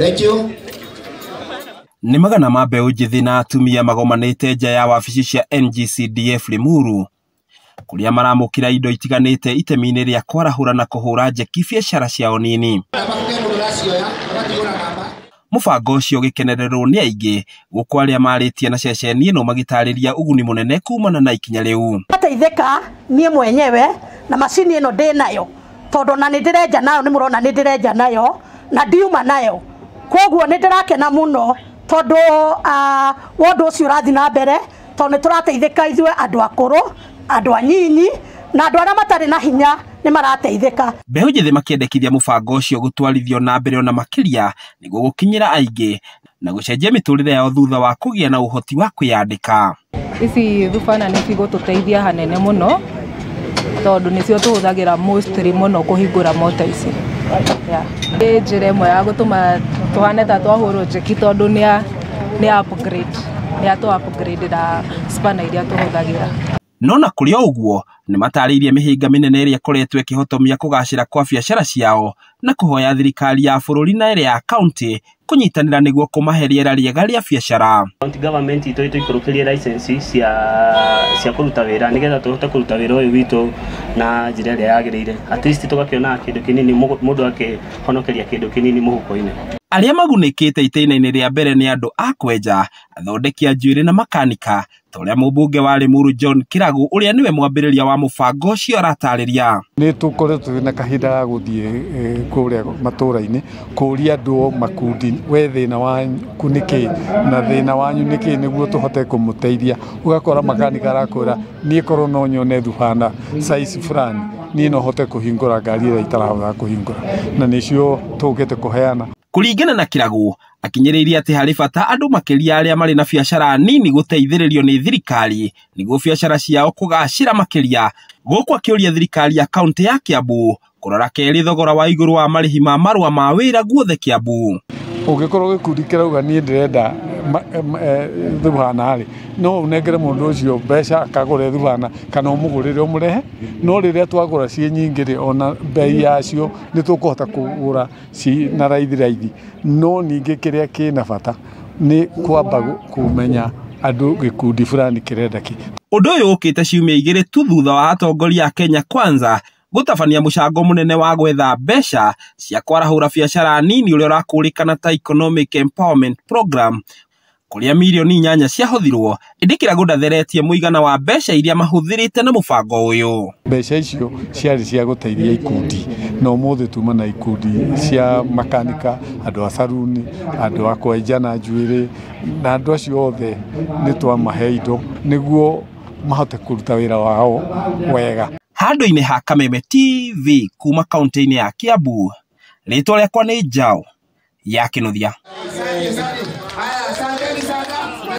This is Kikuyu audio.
Thank you. Nĩ magana ma mbeũ njĩthĩ na atumia magomanĩte nja ya wabici cia NGCDF Limuru kũrĩa maramũkĩra indo itiganĩte itemi-inĩ rĩa kwarahũra na kũhũra njeki biacara ciao nini. Mũbango ũcio ũgĩkenererwo nĩ aingĩ gũkũ arĩa marĩtie na ceceni ĩno magĩtarĩria ũguni mũnene kumana na ikinya rĩu. Ngateithĩka niĩ mwenyewe na macini ĩno ndĩ nayo tondũ na nĩ ndĩrenja nayo, nĩ mũrona nĩ ndĩrenja nayo na ndiuma nayo, koguo nĩ ndĩrakena mũno tondũ ũndũ ũcio ũrathiĩ na mbere tondũ nĩ tũrateithĩka ithuĩ andũ akũrũ, andũ anyinyi na andũ arĩa matarĩ na hinya nĩ marateithĩka. Mbeũ njĩthĩ makĩendekithia mũbango ũcio gũtwarithio na mbere ona makĩria nĩguo gũkinyĩra aingĩ na gũcenjia mĩtũrĩre yao thutha wa kũgĩa na ũhoti wa kwĩyandĩka. Ici thubana nĩ cigũtũteithia hanene mũno tondũ nĩcio tũhũthagĩra mostly mũno kũhingũra mota ici. Nĩ njĩra ĩmwe ya gũtũma tũhane ta twahũrwo njeki tondũ nĩ upgrade, nĩ atũ upgrade ra spana iria tũhũthagĩra. No na kũrĩ o ũguo nĩ matarĩirie mĩhĩnga mĩnene ĩrĩa ĩkoretwo ĩkĩhotomia kũgacĩra kwa biacara ciao na kũhoya thirikari ya bũrũri na ĩrĩa ya kaunti kũnyitanĩra nĩguo kũmahe rĩera rĩega rĩa biacara. County government itũ ĩtũikũrũkĩrie license cia kũruta wĩra nĩgetha tũhote kũruta wĩra ũyũ witũ na njĩra ĩrĩa yagĩrĩire. At least tũgakĩona kĩndũ kĩnini, mũndũ akĩhonokeria kĩndũ kĩnini mũhuko-inĩ. Arĩa magunĩkĩte itĩna-inĩ rĩa mbere nĩ andũ a kwenja, athondeki a njuĩrĩ na makanika, ta ũrĩa mũmbunge wa Limuru John Kĩragu ũrĩa nĩwe mwambĩrĩria wa mũbango ũcio aratarĩria. Nĩ tũkoretwo twĩna kahinda ga gũthiĩ kũrĩa matũra-inĩ kũria andũ makundi, we thĩna waku nĩ kĩ na thĩna wanyu nĩ kĩ, nĩguo tũhote kũmũteithia. Ũgakora makanika arakwĩra niĩ korwo no nyone thubana size fulani niĩ no hote kũhingũra ngari ĩrĩa itarahota kũhingũra, na nĩcio tũkĩte kũheana. Kũringana na Kĩragu, akinyĩrĩirie atĩ harĩ bata andũ makĩria arĩa marĩ na biacara nini gũteithĩrĩrio nĩ thirikari nĩguo biacara ciao kũgacĩra makĩria, gũkũ akĩũria thirikari ya kaunti ya Kiambu kũrora kerĩ thogora wa igũrũ wa marĩhi ma marũa ma wĩra guothe Kiambu. Ũngĩkorwo gĩkundi kĩrauga niĩ ndĩrenda thubana rĩ, no ũnengere mũndũ ũcio mbeca akagũre thubana kana ũmũgũrĩre ũmũrehe, no rĩrĩa twagũra ciĩ nyingĩ rĩ, ona bei yacio nĩ tũkũhota kũgũra ci na raithi raithi. No ningĩ kĩrĩa kĩna bata nĩ kwamba kũmenya andũ gĩkundi fulani kĩrenda kĩ. Ũndũ ũyũ ũkĩte ciumia igĩrĩ tu thutha wa atongoria a Kenya Kwanza gũtabania mũcango mũnene wa gwetha mbeca cia kwarahũra biacara nini ũrĩa ũrakũrĩkana ta Economic Empowerment Program, kũrĩa mirioni 8 ciahũthirwo, ĩndĩ Kĩragu ndatheretie mũigana wa mbeca iria mahũthĩrĩte na mũbango ũyũ. Mbeca icio ciarĩ cia gũteithia ikundi, na ũmũthĩ tuma na ikundi cia makanika, andũ a saruni, andũ a kwenja na njuĩrĩ, na andũ acio othe nĩ twamahe indo nĩguo mahote kũruta wĩra wao wega. Handũ-inĩ ha Kameme TV kuma kaunti-inĩ ya Kiambu, rĩtwa rĩakwa nĩ Njaũ ya Kĩnuthia.